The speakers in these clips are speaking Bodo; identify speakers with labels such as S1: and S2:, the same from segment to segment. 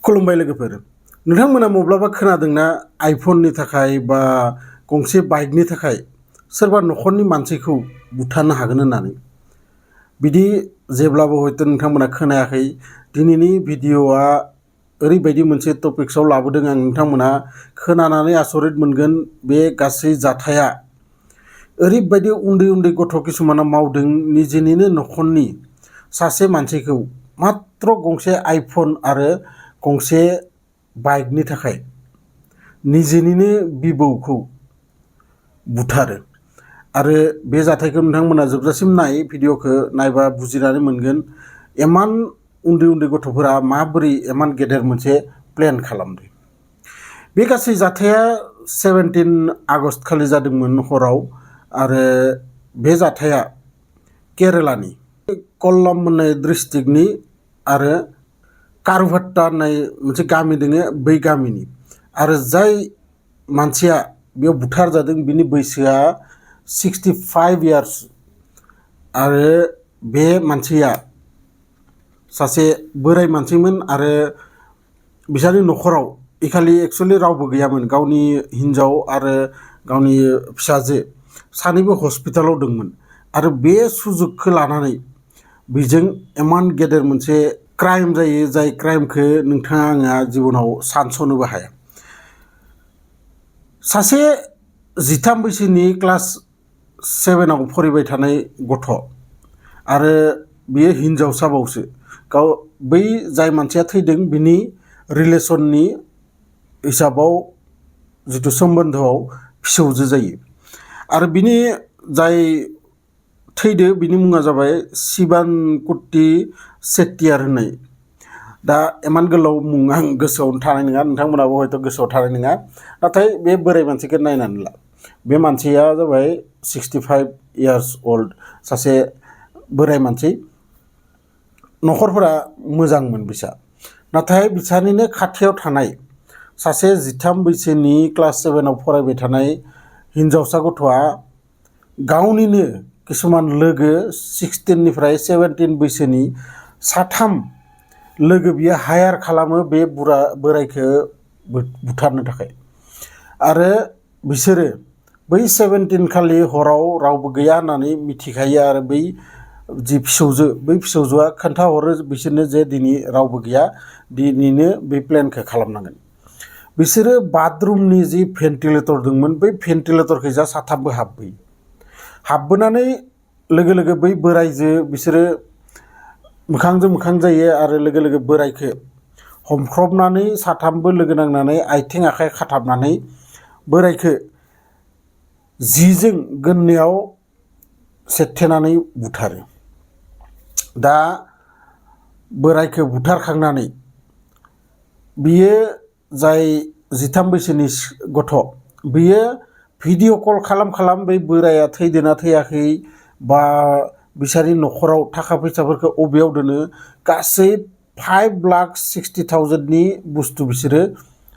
S1: खुलुमबाय लोगोफोर नोंथांमोना मब्लाबा खोनादोंना आइफननि थाखाय बा गंसे बाइकनि थाखाय सोरबा नखरनि मानसिखौ बुथारनो हागोन होननानै बिदि जेब्लाबो हयथ' नोंथांमोना खोनायाखै दिनैनि भिडिअआ ओरैबायदि मोनसे टपिक्सआव लाबोदों आं नोंथांमोना खोनानानै आसरित मोनगोन बे गासै जाथाया ओरैबायदि उन्दै उन्दै गथ' किसुमाना मावदों निजेनिनो नखरनि सासे मानसिखौ मात्र गंसे आइफन आरो गंसे बाइकनि थाखाय निजेनिनो बिबौखौ बुथारो आरो बे जाथायखौ नोंथांमोना जोबजासिम नाय भिडिअखौ नायबा बुजिनानै मोनगोन एमान उन्दै उन्दै गथ'फोरा माबोरै एमान गेदेर मोनसे प्लेन खालामदों। बे गासै जाथाया 17 आगस्ट खालि जादोंमोन हराव आरो बे जाथाया केरेलानि कल्लाम होननाय डिस्ट्रिक्टनि आरो कारुभाट्टा होननाय मोनसे गामि दोङो बै गामिनि आरो जाय मानसिया बेयाव बुथार जादों बिनि बैसोआ 65 इयार्स आरो बे मानसिया सासे बोराय मानसिमोन आरो बिसानि नखराव इखालि एक्चुअली रावबो गैयामोन गावनि हिनजाव आरो गावनि फिसाजो सानैबो हस्पिटालाव दंमोन आरो बे सुजुगखौ लानानै बेजों एमान गेदेर मोनसे क्राइम जायो जाय क्राइमखौ नोंथाङा आंहा जिबनाव सानसनोबो हाया। सासे 13 बैसोनि क्लास 7आव फरायबाय थानाय गथ' आरो बियो हिनजावसाबावसो गाव बै जाय मानसिया थैदों बिनि रिलेसननि हिसाबाव जिथु सम्बन्धआव फिसौजो जायो आरो बिनि जाय थैदो बिनि मुङा जाबाय शिबानकुट्टी सेट्टियार होननाय। दा एमान गोलाव मुं आं गोसोआवनो थानाय नङा नोंथांमोनाबो हयथ' गोसोआव थानाय नङा नाथाय बे बोराय मानसिखौ नायनानै ला बे मानसिया जाबाय 65 इयार्स ओल्ड सासे बोराय मानसि नखरफोरा मोजांमोन बिसा नाथाय बिसानिनो खाथियाव थानाय सासे 13 बैसोनि क्लास 7आव फरायबाय थानाय हिनजावसा गथ'आ गावनिनो किसुमान लोगो 16 निफ्राय 17 बैसोनि साथाम लोगो बियो हायार खालामो बे बोरायखौ बुथारनो थाखाय आरो बिसोरो बै 17 खालि हराव रावबो गैया होननानै मिथिखायो आरो बै जि फिसौजो बै फिसौजोआ खोन्थाहरो बिसोरनो जे दिनै रावबो गैया दिनैनो बे प्लेनखौ खालामनांगोन। बिसोरो बाथरुमनि जि भेन्टिलेटर दंमोन बै भेन्टिलेटरखौ जा साथामबो हाबबोनानै लोगो लोगो बै बोरायजो बिसोरो मोखांजों मोखां जायो आरो लोगो लोगो बोरायखौ हमख्रबनानै साथामबो लोगो नांनानै आथिं आखाइ खाथाबनानै बोरायखौ जिजों गोदनायाव सेथेनानै बुथारो। दा बोरायखौ बुथारखांनानै बियो जाय 13 बैसोनि गथ' बियो भिडिअ कल खालाम बै बोराया थैदोना थैयाखै बा बिसानि नखराव थाखा फैसाफोरखौ अबेयाव दोनो गासै 5,60,000 नि बुस्थु बिसोरो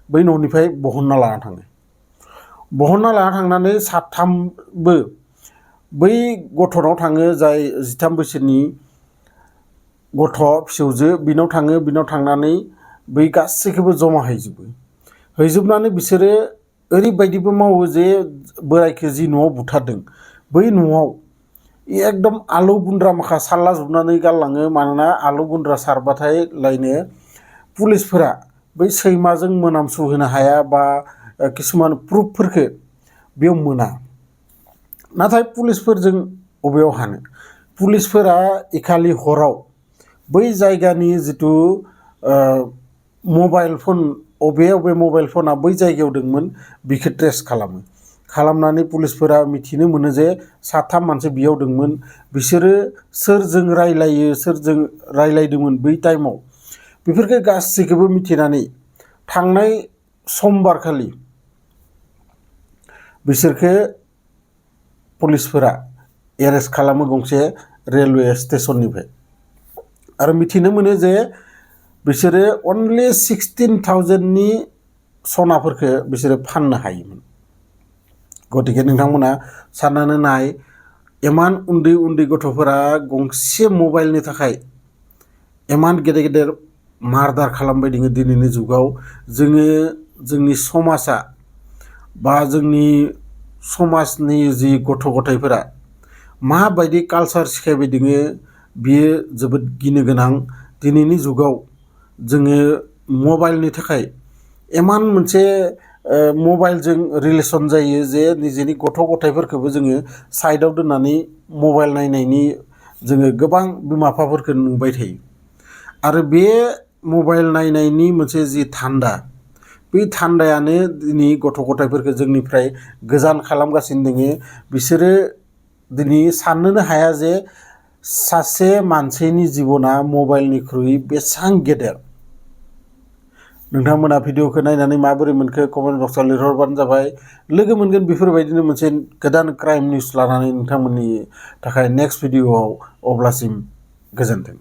S1: बै न'निफ्राय बहनना लाना थाङो। बहनना लाना थांनानै साथामबो बै गथ'नाव थाङो जाय 13 बैसोनि गथ' फिसौजो बिनाव थाङो बिनाव थांनानै बै गासैखौबो जमा हैजोबनानै बिसोरो ओरैबायदिबो मावो जे बोरायखौ जि न'आव बुथारदों बै न'आव एकदम आलु गुन्द्रा माखा सारला जोबनानै गारलाङो मानोना आलु गुन्द्रा सारबाथाय लायनो पुलिसफोरा बै सैमाजों मोनामसु होनो हाया बा किसुमान प्रुफफोरखौ बेयाव मोना। नाथाय पुलिसफोरजों अबेयाव हानो पुलिसफोरा इखालि हराव बै जायगानि जिथु मबाइल फन अबे मबाइल फना बै जायगायाव दंमोन बिखौ ट्रेस खालामनानै पुलिसफोरा मिथिनो मोनो जे साथाम मानसि बेयाव दंमोन बिसोरो सोरजों रायलायदोंमोन बै टाइमाव बेफोरखौ गासैखौबो मिथिनानै थांनाय समबार खालि बिसोरखौ पुलिसफोरा एरेस्ट खालामो गंसे रेलवे स्टेशननिफ्राय आरो मिथिनो मोनो जे बिसोरो अनलि 16,000 नि सनाफोरखौ बिसोरो फाननो हायोमोन। गतिके नोंथांमोना साननानै नाय एमान उन्दै उन्दै गथ'फोरा गंसे मबाइलनि थाखाय एमान गेदेर गेदेर मार्डार खालामबाय दङ दिनैनि जुगाव जोङो जोंनि समाजा बा जोंनि समाजनि जि गथ' गथायफोरा माबायदि कालचार सिखायबाय दङ बियो जोबोद गिनो गोनां। दिनैनि जुगाव जोङो मबाइलनि थाखाय इमान मोनसे मबाइलजों रिलेसन जायो जे निजेनि गथ' गथायफोरखौबो जोङो साइडआव दोननानै मबाइल नायनायनि जोङो गोबां बिमा बिफाफोरखौ नुबाय थायो। आरो बे मबाइल नायनायनि मोनसे जि थान्दा बे थान्दायानो दिनै गथ' गथायफोरखौ जोंनिफ्राय गोजान खालामगासिनो दङ। बिसोरो दिनै साननोनो हाया जे सासे मानसिनि जिबना मबाइलनिख्रुइ बेसेबां गेदेर। नोंथांमोना भिडिअखौ नायनानै माबोरै मोनखो कमेन्ट बक्सआव लिरहरबानो जाबाय। लोगो मोनगोन बेफोरबायदिनो मोनसे गोदान क्राइम निउस लानानै नोंथांमोननि थाखाय नेक्स्ट भिडिअआव। अब्लासिम गोजोन्थों।